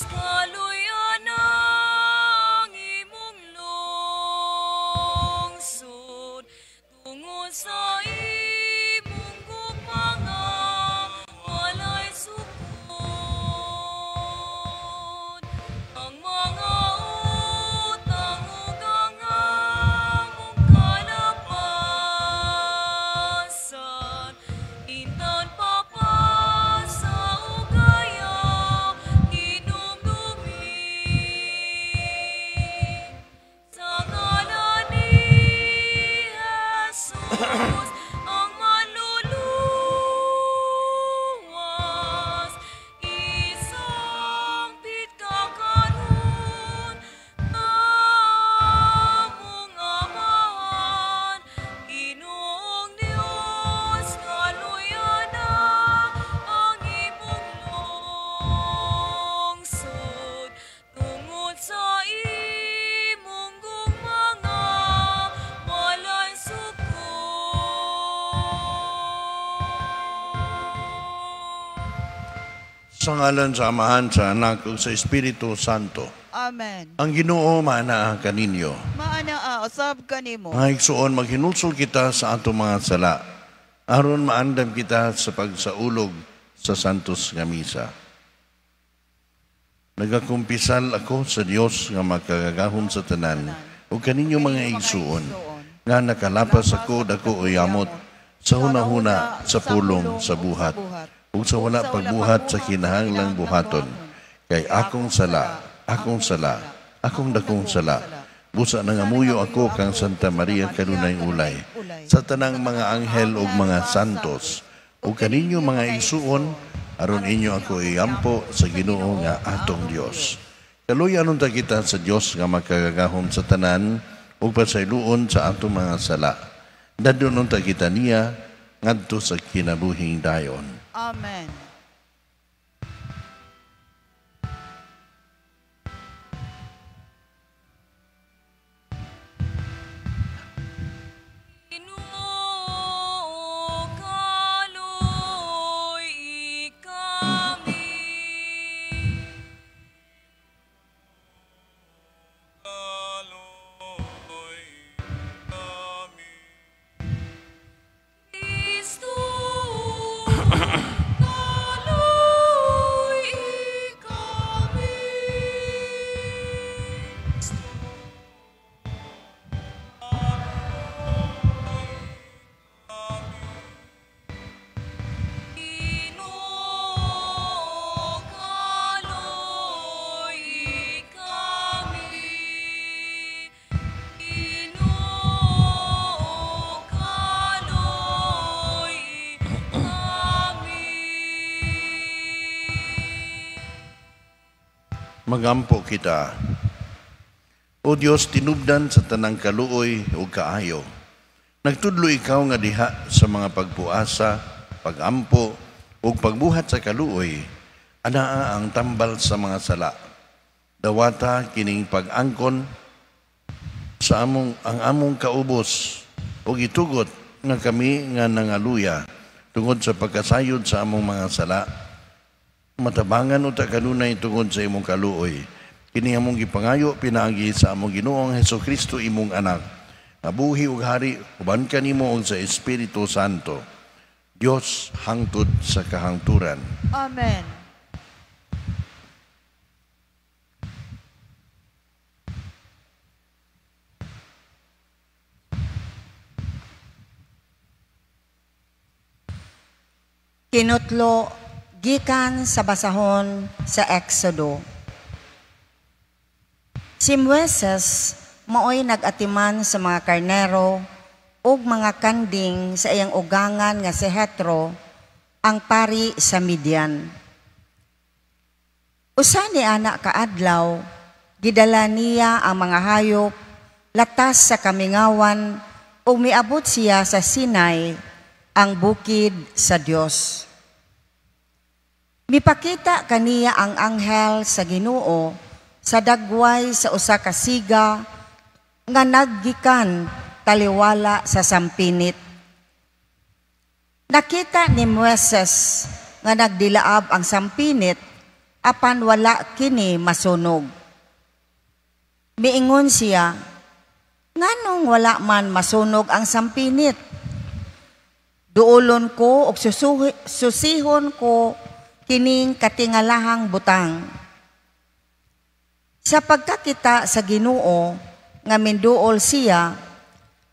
Kaluya ang imong lungsod tungod sa imong gugma nga walay sukod. Ang mga utang ug ang among kalapasan intawon papasa ug ayaw hinumdumi. Sa ngalan ni Jesus ang manluluwas, isangpit ka karon nga among Amahan. Ginoong Dios, kaluya na ang imong lungsod tungod sa imong gugma nga walay sukod. Sa ngalan sa Amahan, sa Anak, ug sa Espiritu Santo. Amen. Ang Ginoo maanaa kaninyo. Maanaa usab kanimo. Mga igsuon, maghinulsol kita sa atong mga sala aron maandam kita sa pagsaulog sa Santos nga Misa. Nagakumpisal ako sa Dios nga makagagahom sa tanan ug kaninyo, mga igsuon, nga nakalapas ako dako o yamot sa hunahuna, sa pulong, sa buhat ug sa wala pagbuhat sa kinahanglang buhaton, kay akong sala, akong sala, akong dakong sala. Busa nangamuyo ako kang Santa Maria kanunay ulay, sa tanang mga anghel ug mga santos, ug kaninyo, mga igsuon, aron inyo ako iampo sa Ginoo nga atong Dios. Kaluyan unta kita sa Dios nga makagagahom sa tanan ug pasayloon sa atong mga sala. Dadon unta kita niya ngadto sa kinabuhing dayon. Amen. Ginoo, kaluy kami. Kaloy kami. Kristo, kaluy kami. Ginoo, kaluy kami. Ginoo, kaluy kami. Magampo kita. O Dios, tinubdan sa tanang kaluoy ug kaayo, nagtudlo ikaw nga diha sa mga pagpuasa, pagampo ug pagbuhat sa kaluoy, anaa ang tambal sa mga sala. Dawata kining pag-angkon sa among ang among kaubos ug itugot nga kami nga nangaluya tungod sa pagkasayod sa among mga sala, matabangan unta kanunay tungod sa imong kaluoy. Kini among gipangayo pinaagi sa among Ginoong Hesukristo, imong Anak, nga buhi ug hari uban kanimo ug sa Espiritu Santo, Dios hangtod sa kahangturan. Amen. Kinutlo gikan sa basahon sa Exodo. Si Moises maoy nag-atiman sa mga karnero ug mga kanding sa iyang ugangan nga si Jetro, ang pari sa Midian. Usa ni ana kaadlaw, gidala niya ang mga hayop latas sa kamingawan ug miabot siya sa Sinai, ang bukid sa Dios. Mipakita kaniya ang anghel sa Ginoo sa dagway sa usa ka siga nga naggikan taliwala sa sampinit. Nakita ni Moises nga nagdilaab ang sampinit apan wala kini masunog. Miingon siya, nganong wala man masunog ang sampinit? Duolon ko og susihon ko kining katingalahang butang. Sa pagkakita sa Ginoo nga minduol siya,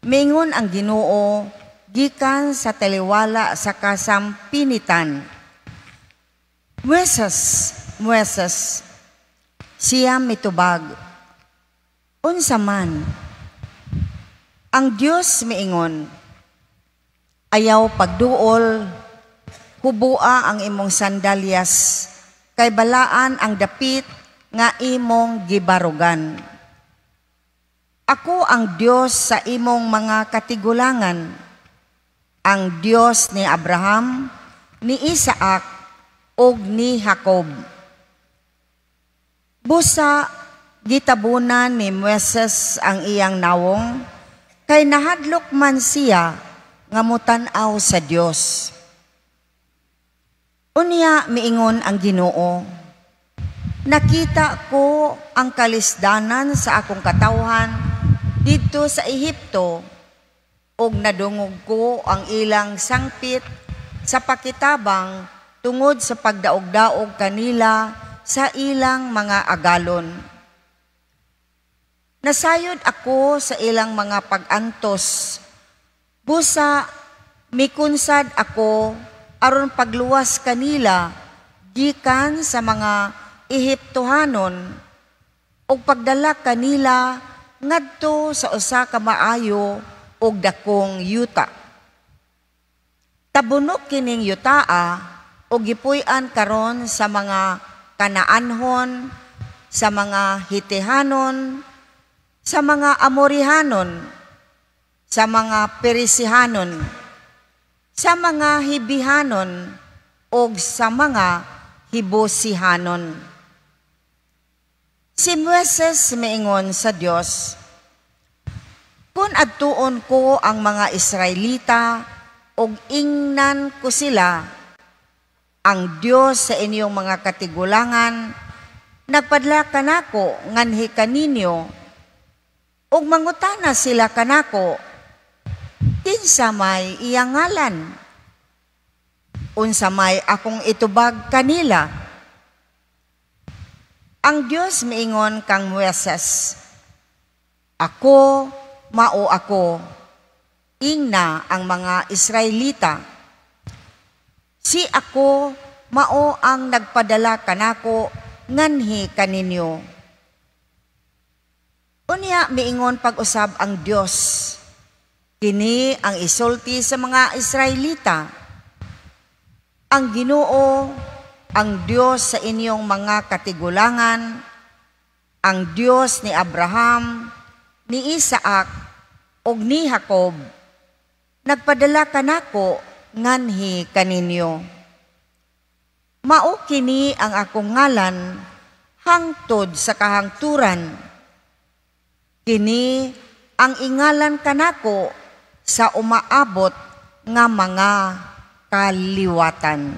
mingon ang Ginoo gikan sa taliwala sa kasampinitan. Moises, Moises, siya mitubag. Unsa man? Ang Dios miingon, ayaw pagduol, hubua ang imong sandalyas, kay balaan ang dapit nga imong gibarugan. Ako ang Dios sa imong mga katigulangan, ang Dios ni Abraham, ni Isaac, ug ni Jacob. Busa gitabunan ni Moises ang iyang nawong, kay nahadlok man siya nga motan-aw sa Dios. Unya miingon ang Ginoo, nakita ko ang kalisdanan sa akong katawhan didto sa Ehipto, ug nadungog ko ang ilang sangpit sa pakitabang tungod sa pagdaog-daog kanila sa ilang mga agalon. Nasayod ako sa ilang mga pag-antos. Busa mikunsad ako aron pagluwas kanila gikan sa mga Ehiptohanon ug pagdala kanila ngadto sa usa ka maayo ug dakong yuta. Tabunok kining yutaa ug gipuy-an karon sa mga Kanaanhon, sa mga Hitihanon, sa mga Amorihanon, sa mga Perisihanon, sa mga Hibihanon, ug sa mga Hibusihanon. Si Moises miingon sa Dios, kung adtuon ko ang mga Israelita ug ingnan ko sila, ang Dios sa inyong mga katigulangan, nagpadla kanako nganhi kaninyo, ug mangutana sila kanako, kinsa may iyang ngalan? Unsa may akong itubag kanila? Ang Dios miingon kang Moises, ako mao ako, ingna ang mga Israelita. Si ako mao ang nagpadala kanako nganhi kaninyo. Unya miingon pag-usab ang Dios, kini ang isulti sa mga Israelita, ang Ginoo, ang Dios sa inyong mga katigulangan, ang Dios ni Abraham, ni Isaac, ug ni Jacob, nagpadala kanako nganhi kaninyo. Mao kini ang akong ngalan hangtod sa kahangturan. Kini ang ingalan kanako sa umaabot nga mga kaliwatan.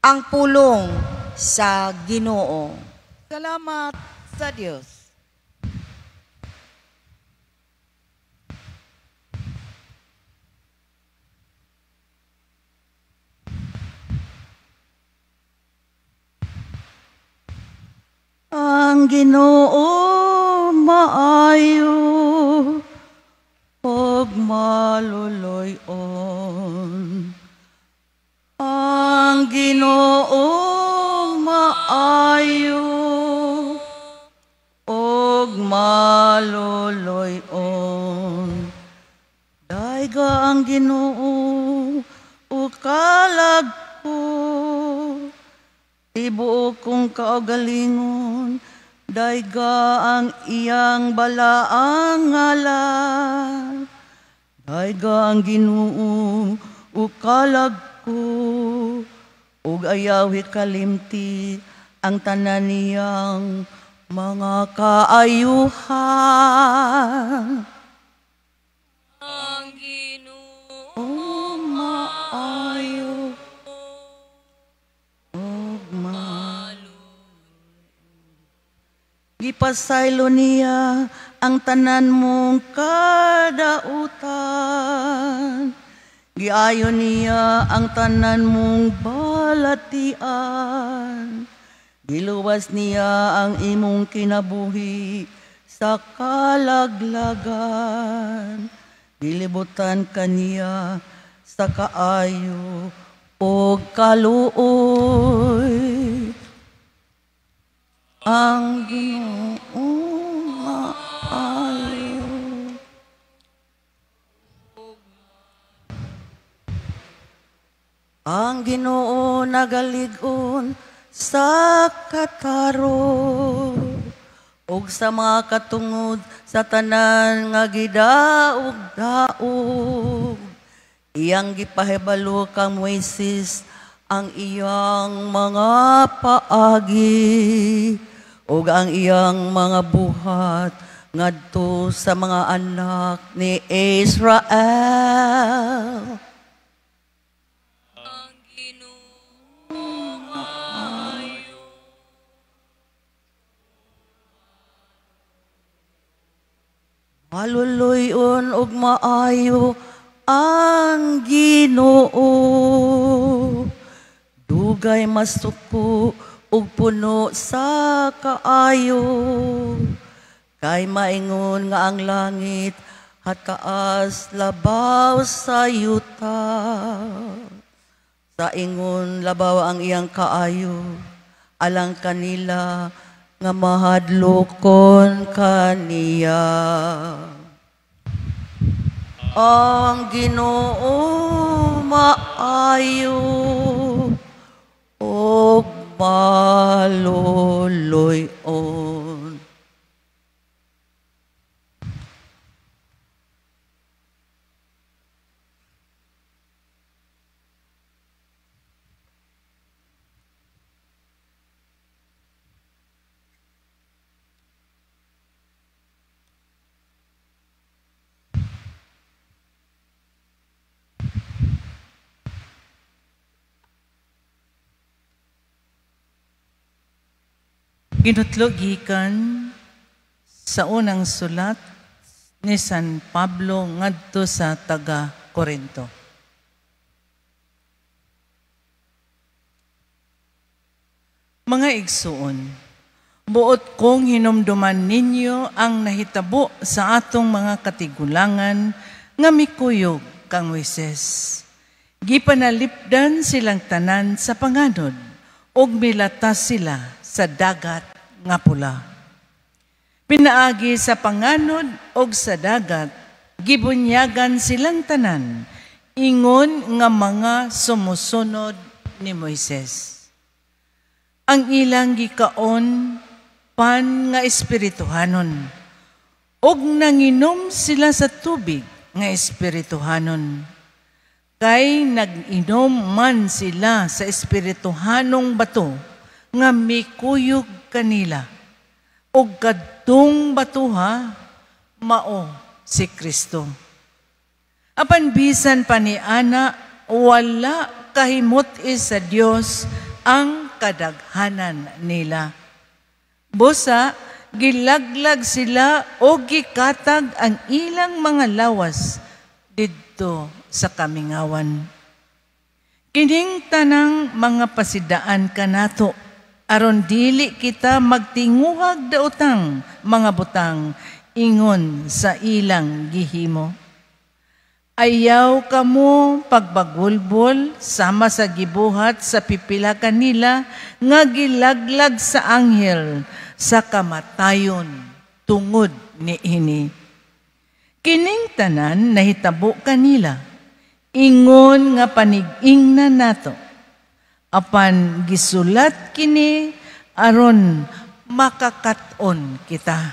Ang pulong sa Ginoo. Salamat sa Dios. Ang Ginoo maayo ug maluloy-on. Ang Ginoo maayo ug maluloy-on. Dayga ang Ginoo ug kalag ko. Tibuok kong kaugalingon, dayga ang iyang balaang ngalan. Dayga ang Ginoo ug kalag ko, ug ayaw hikalimti ang tanan niyang mga kaayuhan. Ang Ginoo maayo Gipasaylo niya ang tanan mong kadautan. Giayo niya ang tanan mong balatian. Giluwas niya ang imong kinabuhi sa kalaglagan. Gilibutan kaniya sa kaayo o kaluoy. Ang Ginoo maayo. Ang Ginoo nagalig-on sa katarong ug sa mga katungod sa tanan nga gidaog-daog. Iyang gipahibalo kang Moises ang iyang mga paagi ug ang iyang mga buhat ngadto sa mga anak ni Israel. Ang Ginoo maayo. Maluluy-on ug maayo ang Ginoo. Dugay masuko ug puno sa kaayo. Kay maingon nga ang langit hataas labaw sa yuta. Sa ingon labaw ang iyang kaayo, alang kanila nga mahadlokon kaniya. Ang Ginoo maayo ug maluluy-on. Ginutlo gikan sa unang sulat ni San Pablo ngadto sa taga Korinto. Mga igsuon, buot kong hinumduman ninyo ang nahitabo sa atong mga katigulangan nga mikuyog kang Moises. Gipanalipdan silang tanan sa panganod ug milatas sila sa dagat nga pula. Pinaagi sa panganod og sa dagat, gibunyagan silang tanan, ingon nga mga sumusunod ni Moises. Ang ilang gikaon pan nga espirituhanon, og nanginom sila sa tubig nga espirituhanon. Kay nag-inom man sila sa espirituhanong bato nga mikuyog kanila, og kadtong batuha mao si Kristo. Apan bisan pa ni ana, wala kahimut-i sa Dios ang kadaghanan nila. Busa gilaglag sila o gikatag ang ilang mga lawas didto sa kamingawan. Kining tanang mga pasidaan kanato, aron dili kita magtinguhag daotang mga butang ingon sa ilang gihimo. Ayaw kamo pagbagulbol sama sa gibuhat sa pipila kanila nga gilaglag sa anghel sa kamatayon tungod niini. Kining tanan nahitabo kanila, ingon nga panig-ingna nato. Apan gisulat kini aron makakat-on kita.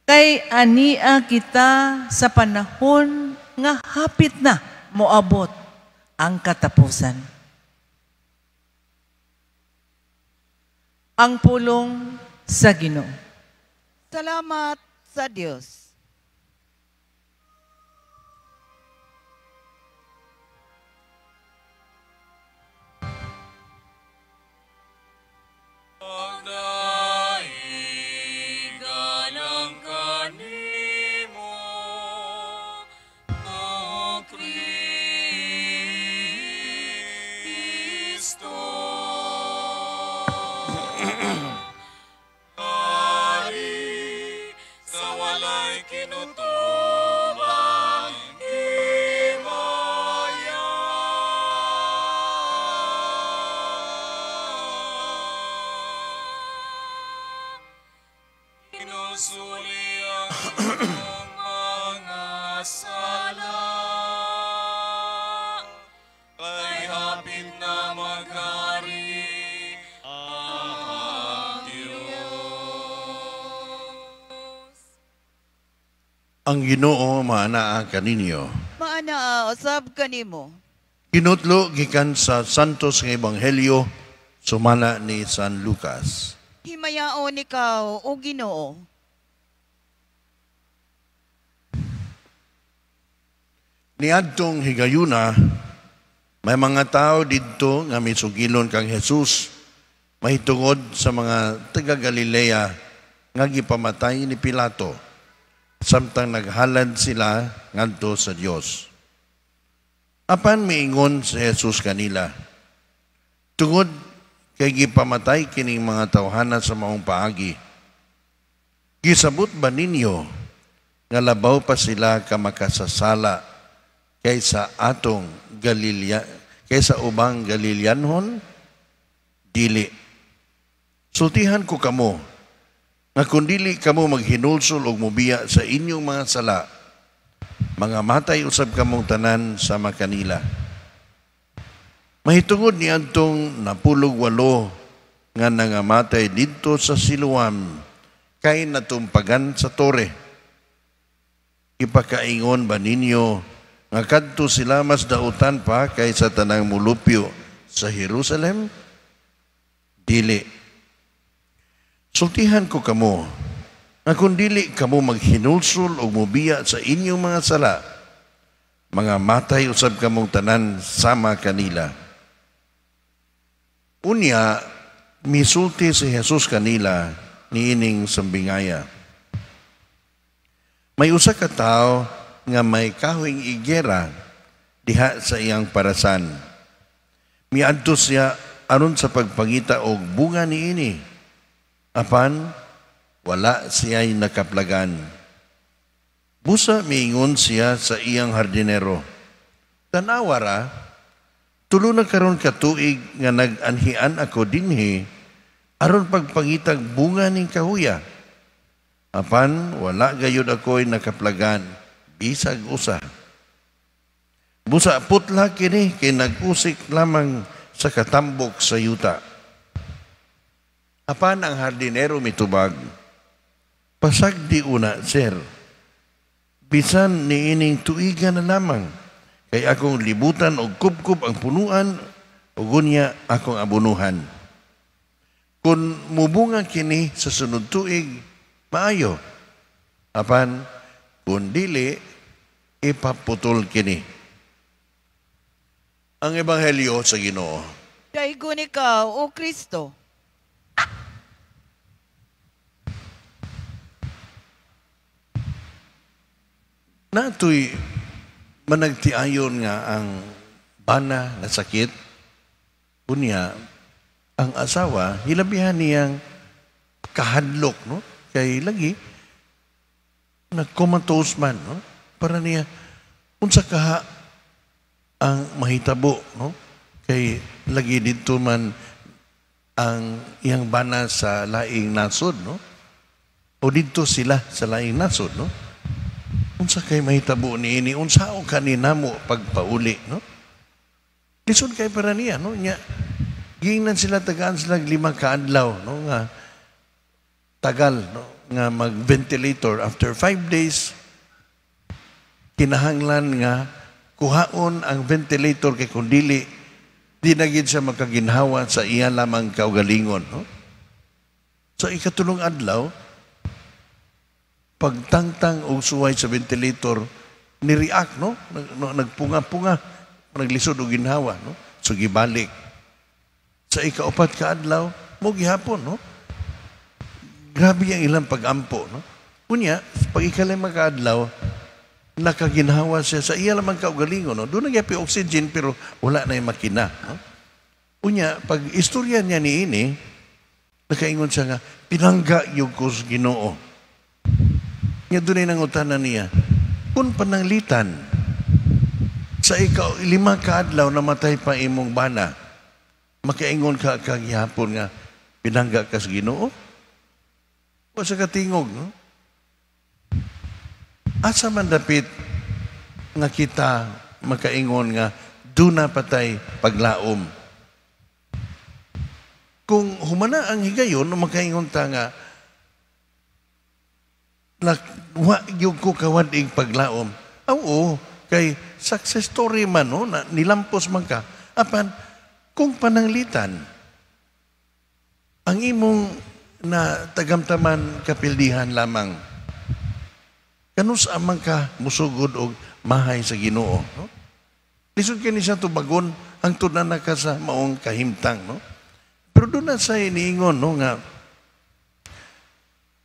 Kay ania kita sa panahon nga hapit na moabot ang katapusan. Ang pulong sa Ginoo. Salamat sa Dios. Pagdaigong Hinulsuli ang inyong mga sala, kay hapit na maghari ang Diyos. Ang Ginoo maanaa kaninyo. Maanaa usab kanimo. Kinutlo gikan sa Santos nga Ebanghelyo sumala ni San Lucas. Himayaon ikaw, o Ginoo. Niadtong higayuna, may mga tao didto nga misugilon kang Jesus mahitungod sa mga taga Galilea nga gipamatay ni Pilato samtang naghalad sila ngadto sa Dios. Apan miingon si Jesus kanila, tungod kay gipamatay kining mga tawhana sa maong paagi, gisabot ba ninyo nga labaw pa sila ka makasasala kaysa atong Galilea, kaysa ubang Galileanhon? Dili. Sultihan ko kamo nga kun dili kamo maghinulsol og mobiya sa inyong mga sala, mga matay usab kamong tanan sama kanila. Mahitungod ni adtong 98 nga nangamatay didto sa Siloam kay natumpagan sa tore. Ipakaingon ba ninyo nga kadto sila mas dautan pa kaysa tanang mulupyo sa Jerusalem? Dili. Sultihan ko kamo nga kun dili kamo maghinulsol og mobiya sa inyong mga sala, mga matay usab kamong tanan sama kanila. Unya, misulti si Jesus kanila niining sambingaya. May usa ka tawo nga may kahoyng igera diha sa iyang parasan. Miadto siya aron sa pagpangita og bunga niini. Apan wala siya'y nakaplagan. Busa miingon siya sa iyang hardinero, tanawa ra, tulo na karon ka tuig nga nag-anhian ako dinhi aron pagpangitag bunga ning kahuya. Apan wala gayud ako'y nakaplagan bisag usa. Busa putla kini kay nag-usik lamang sa katambok sa yuta. Apan ang hardinero mitubag, pasagdi una, sir, bisan niining tuiga na lamang, kay akong libutan og kubkob ang punuan, ug unya akong abunuhan. Kung mubunga kini sa sunod tuig, maayo. Apan, kung dili, ipaputol kini. Ang Ebanghelyo sa Ginoo. Daygon ikaw, o Kristo. Natoy managtiayon nga ang bana na sakit, unya ang asawa hilabihan niyang kahadlok, no? Kay lagi nagcomatose man, no? Para niya unsa kaha ang mahitabo, no? Kay lagi didto man ang iyang bana sa laing nasod, no? O didto sila sa laing nasod, no? Unsa kay mahitabo niini, unsa o kaninamo pagpauli, no? Lisod kay para niya, no? Nya giingnan sila tagaan sila 5 ka adlaw, no? Nga tagal, no? Nga mag-ventilator after 5 days kinahanglan nga kuhaon ang ventilator kay kun dili di na gid siya makaginhawa sa iya lamang kaugalingon, no? Sa ikatulong adlaw, pagtangtang og suway sa ventilator, ni-react, no? Nagpunga-punga, naglisod og ginhawa, no? So gibalik. Sa ikaupat ka adlaw, mo gihapon, no? Grabe ang ilang pag-ampo, no? Unya, pag ikalima ka adlaw, nakaginhawa siya sa iya lamang kaugalingon, no? Doon nagyapi oxygen pero wala na yung makina, no? Unya, pag istorya niya niini, nakaingon siya nga, pinangga yung ko sa Ginoo. Nga doon ay nangutana niya, kung pananglitan, sa ikaw, 5 ka adlaw namatay pa imong bana, makaingon ka kagihapon nga, pinangga ka sa Ginoo? O sa katingog, no? Asa man dapit nga kita makaingon nga duna patay paglaom? Kung humana ang higayon, makaingon ta nga wa gyud ko kawad-ing paglaom. Oo, kay success story man, no, na nilampos man ka. Apan kung pananglitan ang imong na tagamtaman kapildihan lamang, kanus amang ka musugod og mahay sa Ginoo, no? Lisod kini siya tubagon hangtod na naka sa maong kahimtang, no? Pero doon na sa iniingon, no, nga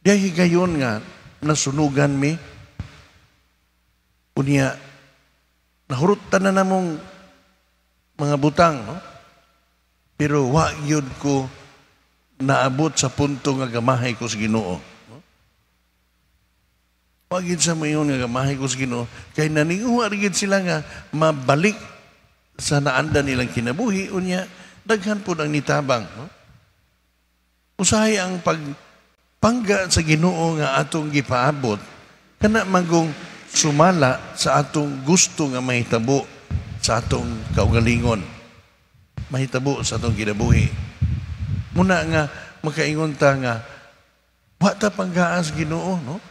diay higayon nga nasunugan mi, unya nahurot na namong mga butang, no? Pero wa gyud ko naabot sa punto nga gamahay ko sa Ginoo, no? Wa gyud sa mayon nga gamahay ko sa Ginoo, kay naninguha gyud sila nga mabalik sa naanda nilang kinabuhi, unya daghan pud ang nitabang, no? Usahay ang pagpangga sa Ginoo nga atong gipaabot kana manggong sumala sa atong gusto nga mahitabo sa atong kaugalingon, mahitabo sa atong kinabuhi. Muna nga makaingon ta nga wa ta panggaa sa Ginoo, no?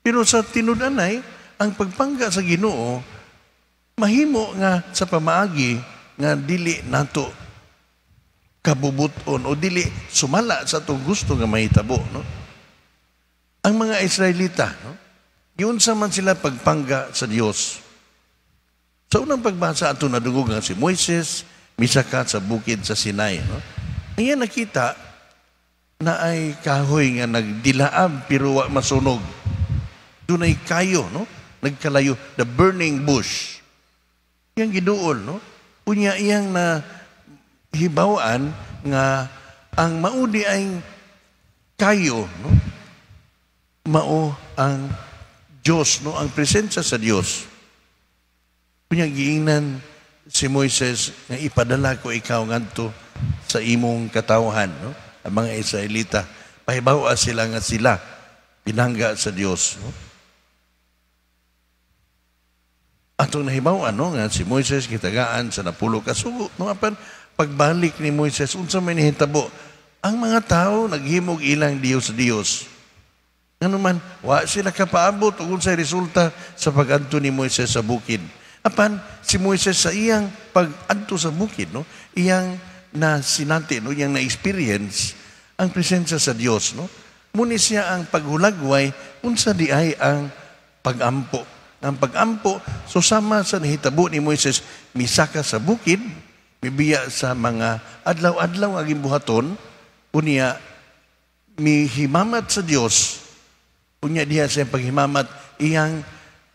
Pero sa tinud-anay, ang pagpangga sa Ginoo mahimo nga sa pamaagi nga dili nato kabubuton o dili sumala sa atong gusto nga mahitabo, no? Ang mga Israelita, no, giunsa man sila pagpangga sa Dios. Sa unang pagbasa ato nadungog nga si Moises misaka sa bukid sa Sinai, no? Ang nakita na ay kahoy nga nagdilaab pero wa masunog. Dunay kayo, no? Nagkalayo, the burning bush. Iyang giduol, no? Unya iyang na hibawan nga ang maudi ay kayo, no? Mao ang Diyos, no? Ang presensya sa Diyos. Unya giingnan si Moises nga ipadala ko ikaw ngadto sa imong katawhan, no? Ang mga Israelita, pahibaw sila nga sila pinangga sa Dios, no? Atong nahibaw-an, no, nga si Moises gitagaan sa 10 ka sugo, no? Apan pagbalik ni Moises, unsa may nahitabo? Ang mga tao naghimog ilang Dios Dios. Ngano man wa sila kapaabot ug unsay resulta sa pag-adto ni Moises sa bukid. Apan si Moises sa iyang pag-adto sa bukid, no, iyang nasinati, no, iyang na-experience ang presensya sa Dios, no? Muni siya ang paghulagway unsa di ay ang pagampo. Ang pagampo so sama sa nahitabo ni Moises, misaka sa bukid, mibiya sa mga adlaw-adlaw nga gimbuhaton, unya mihimamat sa Dios. Unya diha sa paghimamat iyang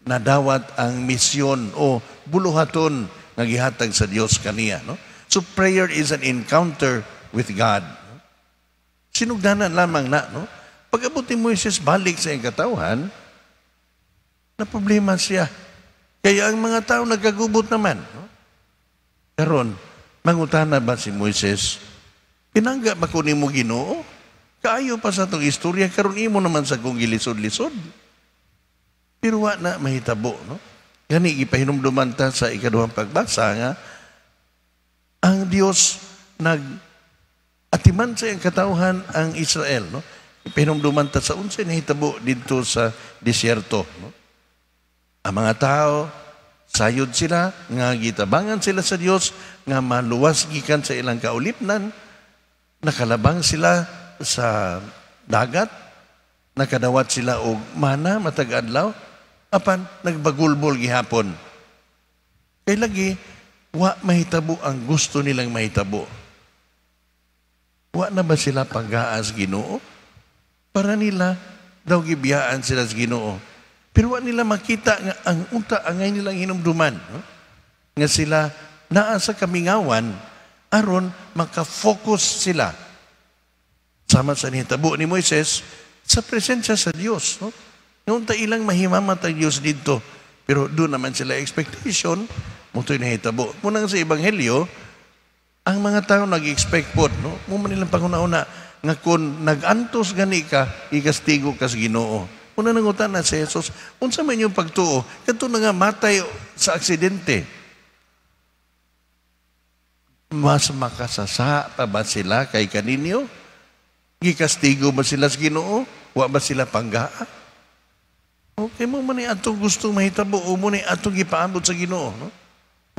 nadawat ang misyon o buluhaton nga gihatag sa Dios kaniya, no? So prayer is an encounter with God. Sinugdanan lamang na, no? Pag-abot ni Moises balik sa iyang katawhan, na problema siya. Kaya ang mga tao nagkagubot naman, no? Karon, mangutana ba si Moises, pinangga ba ko nimo Ginoo? Kaayo pa sa itong istorya, karon imo naman sa kong gilisod-lisod. Pero wa na mahitabo, no? Gani gipahinumduman ta sa ikaduhang pagbasa nga ang Dios nag atiman sa iyang katawhan ang Israel, no? Ipahinumduman ta sa unsay nahitabo didto sa disyerto, no? Ang mga tao sayod sila nga gitabangan sila sa Dios nga maluwas gikan sa ilang kaulipnan, nakalabang sila sa dagat, nakadawat sila og mana matag adlaw, apan nagbagulbol gihapon. Kay lagi wa mahitabo ang gusto nilang mahitabo. Wa na ba sila panggaas Ginoo? Para nila daw gibiyaan sila sa Ginoo. Pero wa nila makita nga ang unta angay nilang hinumduman, no? Nga sila naa sa kamingawan aron maka-focus sila sama sa nihitabo ni Moises sa presensya sa Dios, no? Nga unta ilang mahimamat ang Dios didto, pero doon naman sila expectation mutoy nahitabo. Munang sa Ebanghelyo, ang mga tao nag-expect pod, no? Mo man nilang panguna-una nga kung nag-antos gani ka, ikastigo ka sa Ginoo. Una nangutana si Jesus, unsa man inyong pagtuo? Kadto na nga matay sa aksidente. Mas makasasa pa ba sila kay kaninyo? Gikastigo ba sila sa Ginoo? Wa ba sila panggaa? Okay mo man ni atong gustong mahitabo o mo ni atong gipaabot sa Ginoo, no?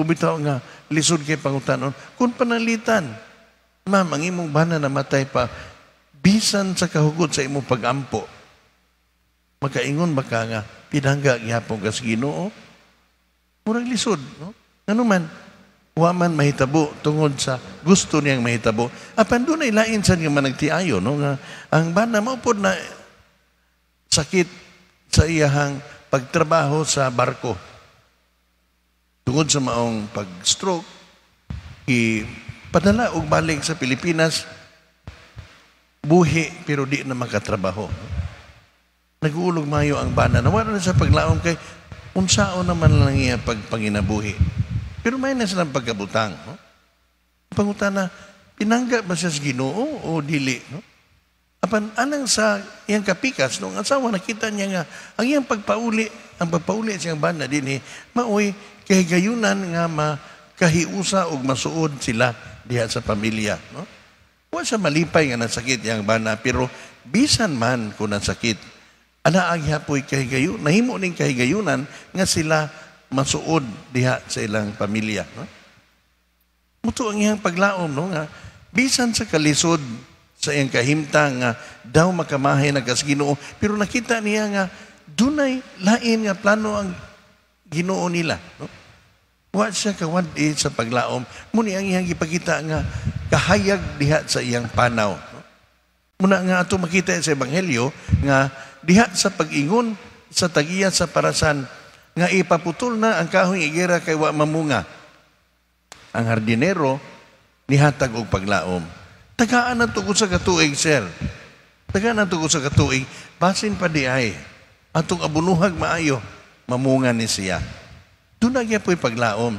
Bitaw nga lisod kay pangutanon kung panalitan, ma'am, ang imong bana namatay pa bisan sa kahugot sa imong pagampo, makaingon ba ka nga pinangga gihapon ka sa Ginoo? Murag lisod, no? Ngano man wa man mahitabo tungod sa gusto niyang mahitabo. Apan dunay lain sad nga managtiayo, no, nga ang bana mao pod na sakit sa iyahang pagtrabaho sa barko. Tungod sa maong pag-stroke, padala og balik sa Pilipinas, buhi pero di na makatrabaho. Nag-uulog mayo ang bana. Nawala na sa paglaom kay unsaon naman lang iya pagpanginabuhi. Pero may na silang pagkabutang. No? Pangutana, pinangga ba siya sa Ginoo o dili? No? Apan anang sa iyang kapikas, nung asawa nakita niya nga ang iyang pagpauli, ang pagpauli sa iyang bana dinhi, maoy kahigayunan nga makahiusa og masuod sila diha sa pamilya. No? Wa siya malipay nga nasakit iyang bana, pero bisan man kung nasakit, ana ang hapoy kahigayon, nahimo ning kahigayunan nga sila masuod diha sa ilang pamilya. No? Muto ang iyang paglaom, no, nga bisan sa kalisod sa iyang kahimtang nga daw makamahay na kas Ginoo, pero nakita niya nga dunay lain nga plano ang Ginoo nila, no? Wa siya kawad-i sa paglaom. Muni ang iyang gipakita nga kahayag diha sa iyang panaw, no? Muna nga ato makita sa ebanghelyo nga diha sa pag-ingon sa tagiya sa parasan nga ipaputol na ang kahoy higera kay wa mamunga. Ang hardinero nihatag og paglaom. Tagaan na tugod sa katuig, sir. Tagaan na tugod sa katuig. Basin pa di ay. Atong abunuhag maayo, mamunga ni siya. Doon na gyapoy paglaom.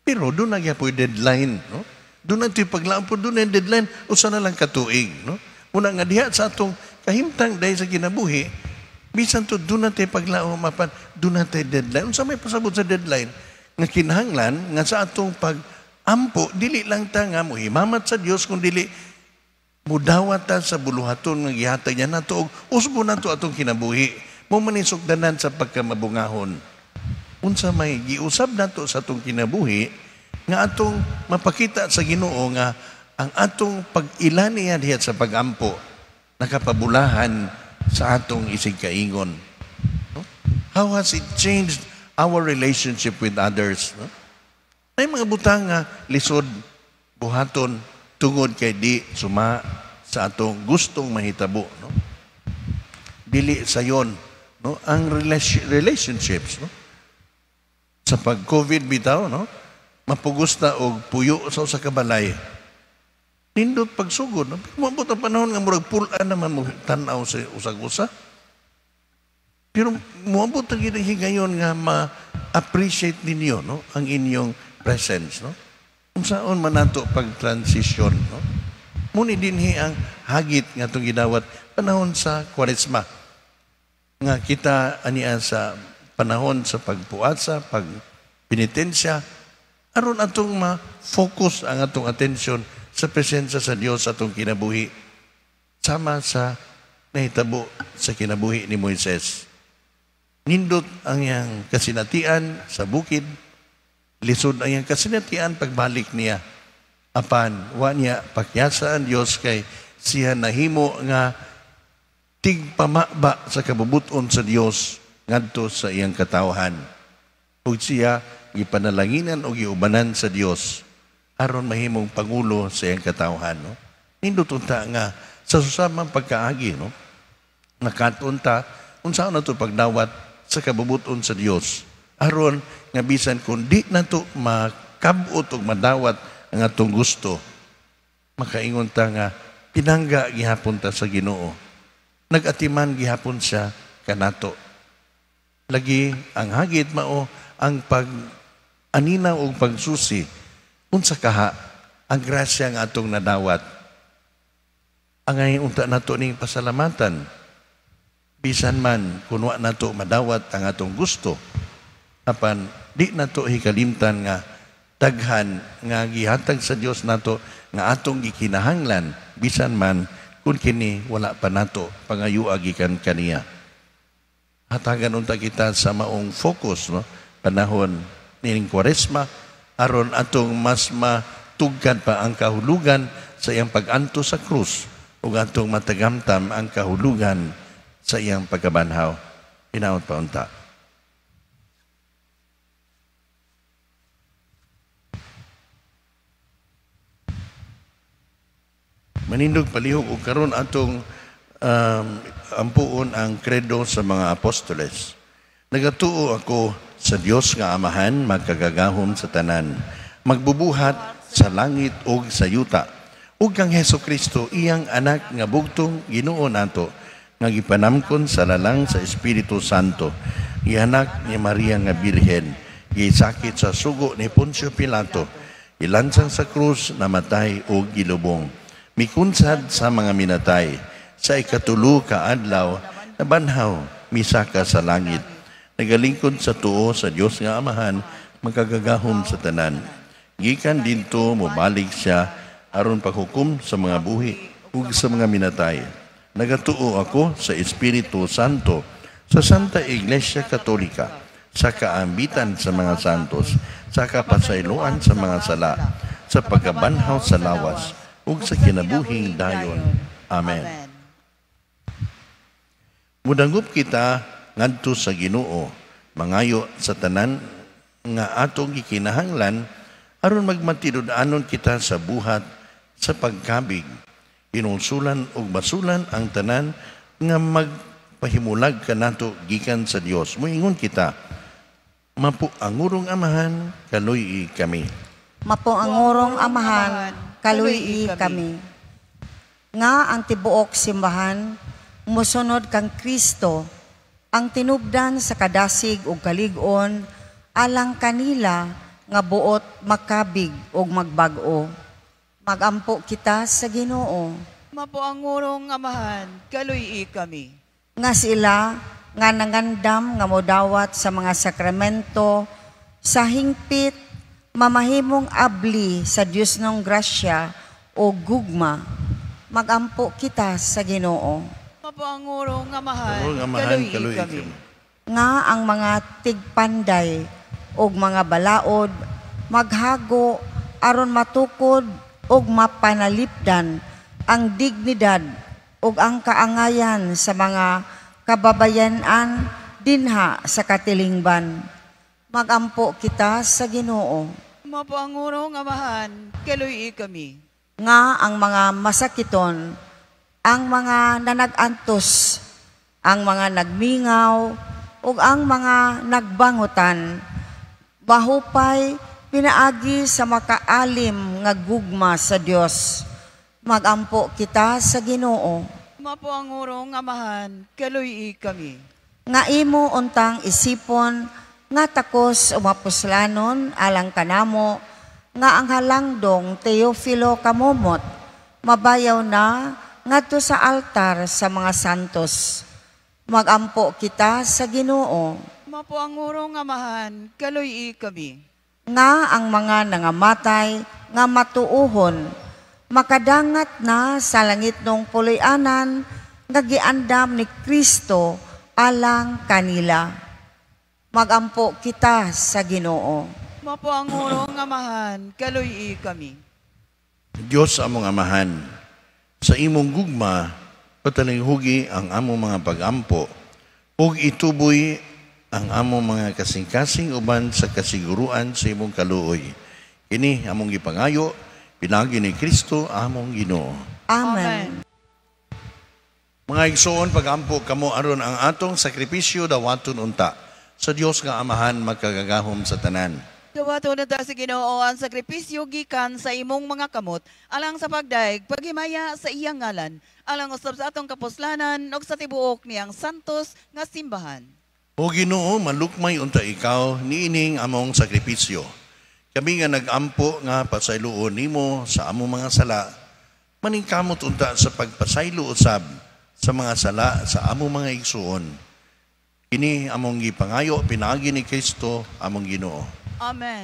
Pero doon na gyapoy deadline. No? Doon na ito'y paglaom po, doon na yung deadline. Usa na lang katuig. No? Muna nga diha sa atong kahimtang dahil sa kinabuhi, bisan to doon na tayo paglaom, apan doon na tayo deadline. Unsa may pasabot sa deadline? Nga kinahanglan, nga sa atong pag ampo, dili lang ta nga mohimamat sa Dios kung dili mudawat ta sa buluhaton nga gihatag niya nato og usbo nato atong kinabuhi. Mo man sukdanan sa pagkamabungahon. Unsa may giusab nato sa atong kinabuhi nga atong mapakita sa Ginoo nga ang atong pag-ila niya diha sa pagampo nakapabulahan sa atong isig kaingon. No? How has it changed our relationship with others? No? May mga butang nga lisod buhaton tungod kay di suma sa atong gustong mahitabo, no? Dili sayon, no, ang relationships, no? Sa pag-COVID bitaw, no, mapugos na og puyo sa usa ka balay. Nindot pagsugod, no? Pero moabot ang panahon nga murag pul-an naman mo tan-aw sa usag-usa. Pero moabot ang higayon nga ma-appreciate ninyo, no, ang inyong presence, no? Unsaon man nato pag-transition, no? Muni dinhi ang hagit nga atong gidawat panahon sa Kwaresma. Nga kita ania sa panahon sa pagpuasa, pagpenitensya, aron atong ma-focus ang atong atensyon sa presensya sa Dios atong kinabuhi. Sama sa nahitabo sa kinabuhi ni Moises. Nindot ang iyang kasinatian sa bukid, lisod ang iyang kasinatian pagbalik niya. Apan, wa niya pakyasa ang Dios kay siya nahimo nga tigpamaba sa kabubuton sa Dios ngadto sa iyang katawhan. Ug siya gipanalanginan o giubanan sa Dios aron mahimong pangulo sa iyang katawhan. No? Nindot unta nga sa susamang pagkaagi, no? Nakatun ta unsaon na to pagdawat sa kabubuton sa Dios aron nga bisan kung di nato makabot og madawat ang atong gusto, makaingon ta nga pinangga gihapon ta sa Ginoo. Nagatiman gihapon siya kanato. Lagi ang hagit mao ang pag-aninaw og pagsusi unsa kaha ang grasya nga atong nadawat. Ang unta nato ning pasalamatan. Bisan man kun wa nato madawat ang atong gusto, apan di nato hikalimtan nga daghan nga gihatag sa Dios nato nga atong gikinahanglan bisan man kun kini wala pa nato pangayua gikan kaniya. Hatagan unta kita sa maong focus, no, panahon nining Kwaresma aron atong mas matugkad pa ang kahulugan sa iyang pag-anto sa krus ug atong matagamtam ang kahulugan sa iyang pagkabanhaw. Hinaot pa unta. Manindog palihog og karon atong ampuon ang kredo sa mga apostoles. Nagatuo ako sa Dios nga Amahan, magkagagahom sa tanan, magbubuhat sa langit ug sa yuta, ug kang Hesus Kristo iyang anak nga bugtong Ginoo nato, nga gipanamkon sa lalang sa Espiritu Santo, gianak ni Maria nga Birhen, gisakit sa sugo ni Poncio Pilato, gilansang sa krus, namatay ug gilubong, mikunsad sa mga minatay, sa ikatulo ka adlaw, nabanhaw, misaka sa langit, nagalingkod sa tuo sa Dios nga Amahan, magkagagahom sa tanan. Gikan dinto mobalik siya aron paghukom sa mga buhi ug sa mga minatay. Nagatuo ako sa Espiritu Santo, sa Santa Iglesia Katolika, sa kaambitan sa mga santos, sa kapasayloan sa mga sala, sa pagkabanhaw sa lawas, ug sa kinabuhing dayon. Amen. Mudangup kita ngadto sa Ginoo, mangayo sa tanan nga atong gikinahanglan aron magmatinud-anon kita sa buhat sa pagkabig. Inulsulan ug basulan ang tanan nga magpahimulag kanato gikan sa Dios. Moingon kita, mapo ang urong Amahan, kaluy-i kami. Mapo ang urong Amahan, kaluy-i kami. Nga ang tibuok simbahan, musunod kang Kristo, ang tinubdan sa kadasig ug kalig-on, alang kanila nga buot makabig ug magbag-o. Magampo kita sa Ginoo. Mapo ang urong Amahan, kaluy-i kami. Nga sila nga nangandam nga modawat sa mga sakramento sa hingpit mamahimong abli sa Dios ng grasya o gugma. Magampo kita sa Ginoo. Mapo ang urong Amahan, kaluy-i kami. Nga ang mga tigpanday og mga balaod maghago aron matukod og mapanalipdan ang dignidad ug ang kaangayan sa mga kababayan-an dinha sa katilingban. Magampo kita sa Ginoo. Mapo ang urong Amahan, kaluy-i kami. Nga ang mga masakiton, ang mga nanag-antos, ang mga nagmingaw, ug ang mga nagbangutan, bahupay pinaagi sa makaalim nga gugma sa Dios. Magampo kita sa Ginoo. Mapo ang urong Amahan, kaluy-i kami. Nga imo untang isipon, nga takos umapuslanon alang kanamo, nga ang halangdong Teofilo Kamomot, mabayaw na ngadto sa altar sa mga santos. Magampo kita sa Ginoo. Mapo ang urong Amahan, kaluy-i kami. Nga ang mga nangamatay nga matuuhon, makadangat na sa langit nung puloy-anan nga giandam ni Kristo alang kanila. Magampo kita sa Ginoo. Mapo ang urong Amahan, kaluy-i kami. Diyos among Amahan, sa imong gugma, patalinghugi ang among mga pagampo, ug ituboy ang among mga kasing-kasing uban sa kasiguruan sa imong kaluoy. Kini among gipangayo, pinagi ni Kristo among Ginoo. Amen. Mga igsoon, pagampo kamo aron ang atong sakripisyo dawaton unta sa Dios nga Amahan magkagagahom sa tanan. Dawaton unta sa Ginoo ang sakripisyo gikan sa imong mga kamot alang sa pagdaig paghimaya sa iyang ngalan, alang usab sa atong kapuslanan ug sa tibuok niyang santos nga simbahan. O Ginoo, malukmay unta ikaw niining among sakripisyo. Kami nga nagampo nga pasayloon nimo sa among mga sala, maningkamot unta sa pagpasaylo usab sa mga sala sa among mga igsuon. Kini among gipangayo pinaagi ni Kristo among Ginoo. Amen.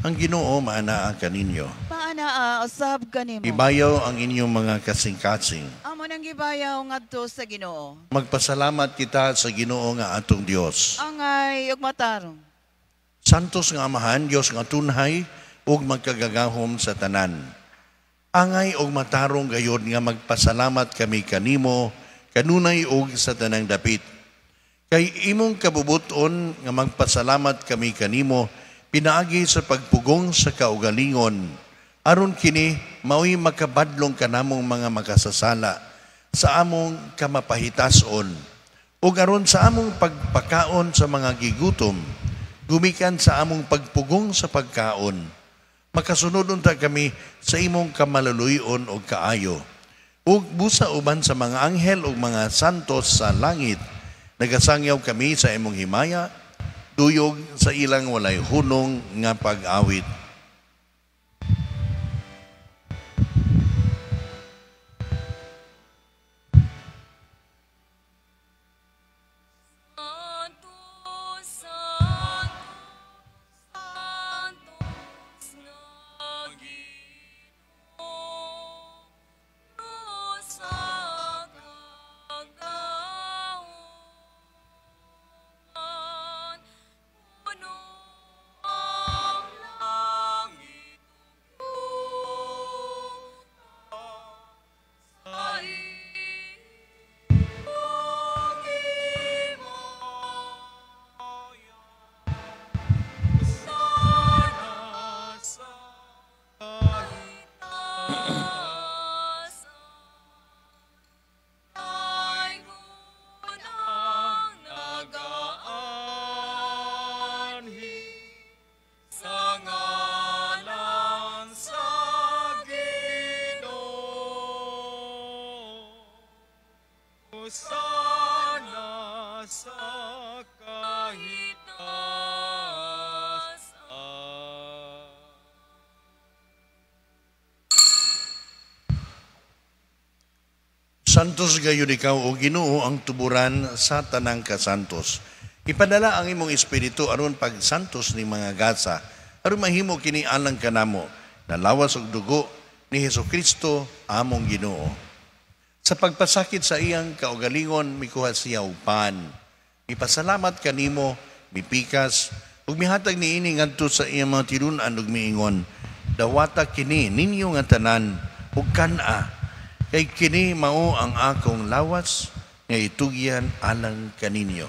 Ang Ginoo maanaa kaninyo. Maanaa usab kanimo. Ibayaw ang inyong mga kasing-kasing. Amo nang gibayaw ngadto sa Ginoo. Magpasalamat kita sa Ginoo nga atong Dios. Angay ug matarong. Santos nga Amahan, Dios nga tunhay ug magkagagahom sa tanan. Angay og matarong gayod nga magpasalamat kami kanimo kanunay ug sa tanang dapit. Kay imong kabubuton nga magpasalamat kami kanimo pinaagi sa pagpugong sa kaugalingon, aron kini mao'y makabadlong kanamong mga makasasala sa among kamapahitason, ug aron sa among pagpakaon sa mga gigutom, gumikan sa among pagpugong sa pagkaon, makasunod unta kami sa imong kamaluluyon og kaayo, ug busa uban sa mga anghel ug mga santos sa langit, nagasangyaw kami sa imong himaya, duyog sa ilang walay hunong nga pag-awit. Santo, Santo, Santos nga Ginoo, sa kagauman, puno ang langit ug lupa sa iyong himaya. Sana sa kahitasan, Daygon ang nagaanhi sa ngalan sa Ginoo. Sana sa kahitasan. Santos gayud ikaw o Ginoo ang tuburan sa tanang kasantos. Ipadala ang imong espiritu aron pagsantos ni mga gasa, aron mahimo kini alang kanamo, na lawas ug dugo ni Hesukristo among Ginoo. Sa pagpasakit sa iyang kaugalingon, mikuha siya og pan. Mipasalamat kanimo, mipikas, ug mihatag niini ngadto sa iyang mga tinun-an ug miingon, dawata kini ninyo nga tanan ug kan-a, kay kini mao ang akong lawas nga itugyan alang kaninyo.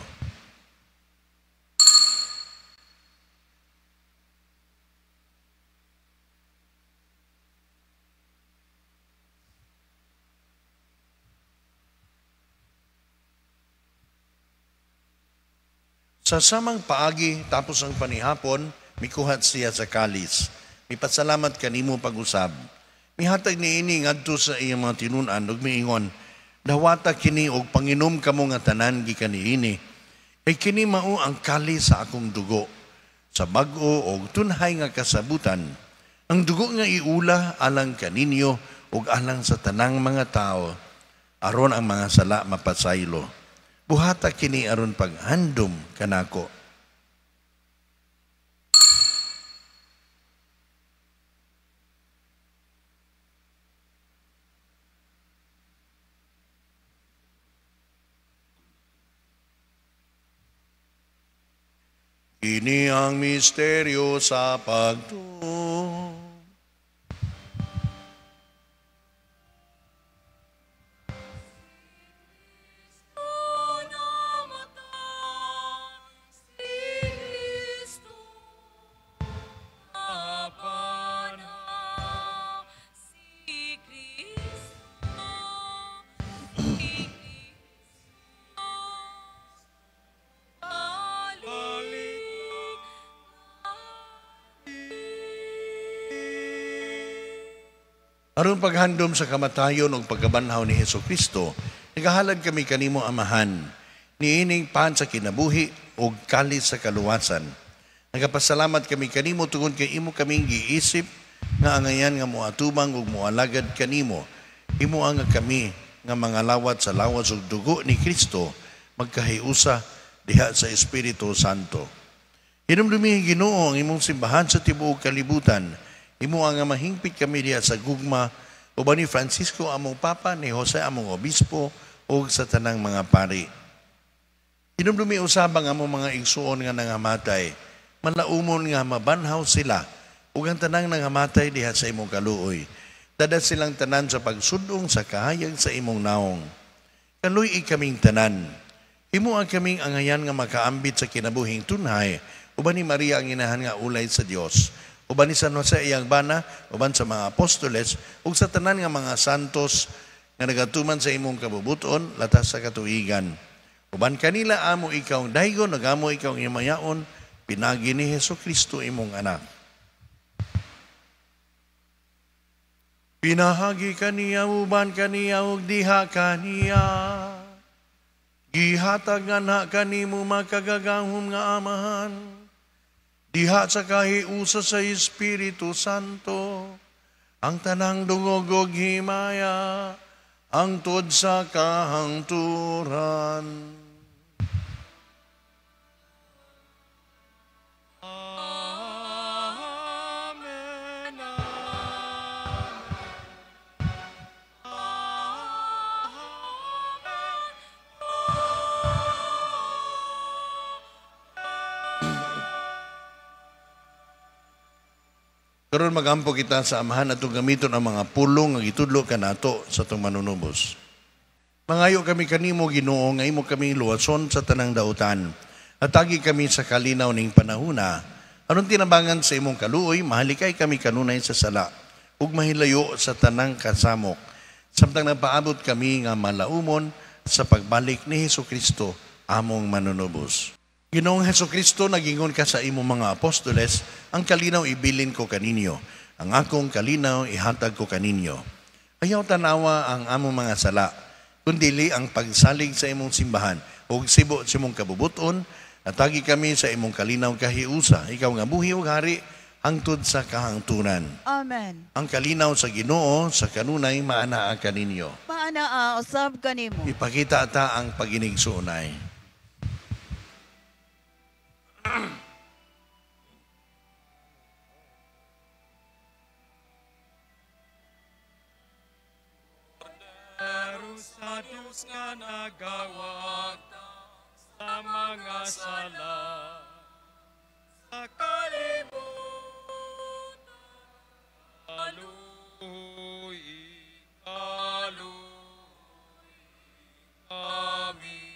Sa samang paagi, tapos ang panihapon, mikuhat siya sa kalis. Mipasalamat kanimo pag-usab. Mihatag niini ngadto sa iyang mga tinun-an ug miingon, dawata kini og panginom kamo nga tanan gikan niini. Kay kini mao ang kalis sa akong dugo, sa bag-o og tunhay nga kasabutan. Ang dugo nga iula alang kaninyo ug alang sa tanang mga tawo, aron ang mga sala mapasaylo. Buhata kini aron paghandom kanako. Kini ang misteryo sa pagtuo. Aron paghandom sa kamatayon ug pagkabanhaw ni Hesukristo, nagahalad kami kanimo Amahan, niining pan sa kinabuhi ug kalis sa kaluwasan. Nagapasalamat kami kanimo tungod kay imo kaming giisip nga angayan nga moatubang ug moalagad kanimo. Imo ang kami nga mga lawat sa lawas ug dugo ni Kristo magkahiusa diha sa Espiritu Santo. Hinumdumi Ginoo ang imong simbahan sa tibuok kalibutan. Imo ang mahingpit kami diha sa gugma uban ni Francisco among Papa, ni Jose among Obispo ug sa tanang mga pari. Hinumdumi usab ang among mga igsuon nga nangamatay, malaumon nga mabanhaw sila ug ang tanang nangamatay diha sa imong kaluoy. Dada silang tanan sa pagsudong sa kahayag sa imong naong. Kaluy-i kaming tanan. Himo ang kaming angayan nga makaambit sa kinabuhing tunhay, uban ni Maria ang inahan nga ulay sa Dios, uban ni San Jose iyang bana, uban sa mga apostoles, ug sa tanan nga mga santos nga nagatuman sa imong kabubuton latas sa katuigan. Uban kanila amo ikaw ang daygon, nagamo ikaw ang himayaon, pinagi ni Hesus Kristo imong anak. Pinahagi kaniya, uban kaniya, ug diha kaniya. Gihatag nga na kanimo makagagahom nga amahan. Diha sa kahiusa sa Espiritu Santo, ang tanang dungog ug himaya, ang tuod sa kahangturan. Amen. Karon magampo kita sa Amahan atong gamiton ang mga pulong nga gitudlo kanato sa atong manunubos. Mangayo kami kanimo Ginoo nga imo kaming luwason sa tanang dautan. Atagi kami sa kalinaw ning panahuna. Aron tinabangan sa imong kaluoy, mahalikay kami kanunay sa sala ug mahilayo sa tanang kasamok. Samtang nagpaabot kami nga malaumon sa pagbalik ni Hesukristo among manunubos. Ginoong Hesukristo, nagingon ka sa imong mga apostoles, ang kalinaw ibilin ko kaninyo, ang akong kalinaw ihatag ko kaninyo. Ayaw tanawa ang among mga sala, kundili ang pagsalig sa imong simbahan, ug sibo sa imong kabubuton, atagi kami sa imong kalinaw kahiusa, ikaw nga buhi ug hari, hangtod sa kahangtunan. Amen. Ang kalinaw sa Ginoo sa kanunay maanaa kaninyo. Maanaa usab kanimo. Ipakita ta ang paginigsuonay. Pero sa Diyos nga nagawagta sa mga sala, sa kalibutan, kaluoy, kaluoy kami.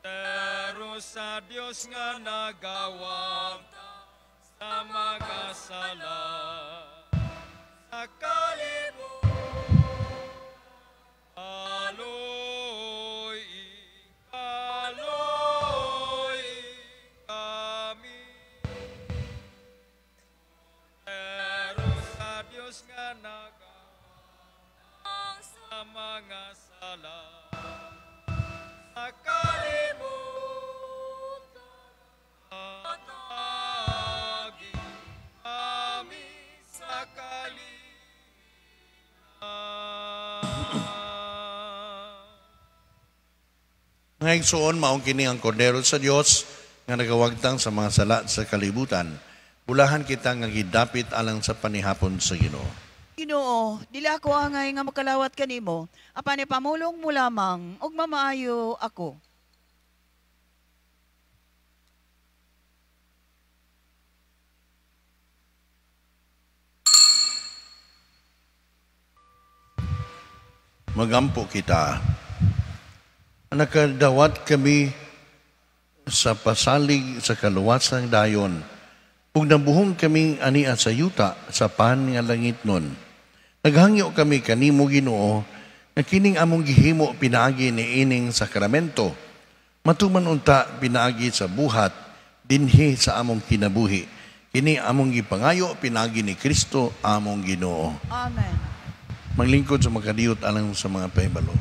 Pero sa Diyos nga nagawagta sa mga sala, sa kalibutan, kaluoy, kaluoy kami. Pero sa Diyos nga nagawagta sa mga sala, sa kalibutan, atagi kami sa kalinaw. Mga igsoon, maong kini ang kordero sa Dios nga nagawagtang sa mga sala sa kalibutan. Bulahan kita nga gidapit alang sa panihapon sa Ginoo. Ginoo, dili ako angay nga makalawat kanimo, apan ipamulong mo lamang ug mamaayo ako. Magampo kita. Nakadawat kami sa pasalig sa kaluwasang dayon, ug nabuhong kaming ania sa yuta sa pan nga langit nun. Naghangyo kami kanimo Ginoo, nga kining among gihimo pinaagi ni ining sakramento, matuman unta pinaagi sa buhat dinhi sa among kinabuhi. Kini among gipangayo pinaagi ni Kristo among Ginoo. Amen. Maglingkod sa makadiyot alang sa mga pahibalo.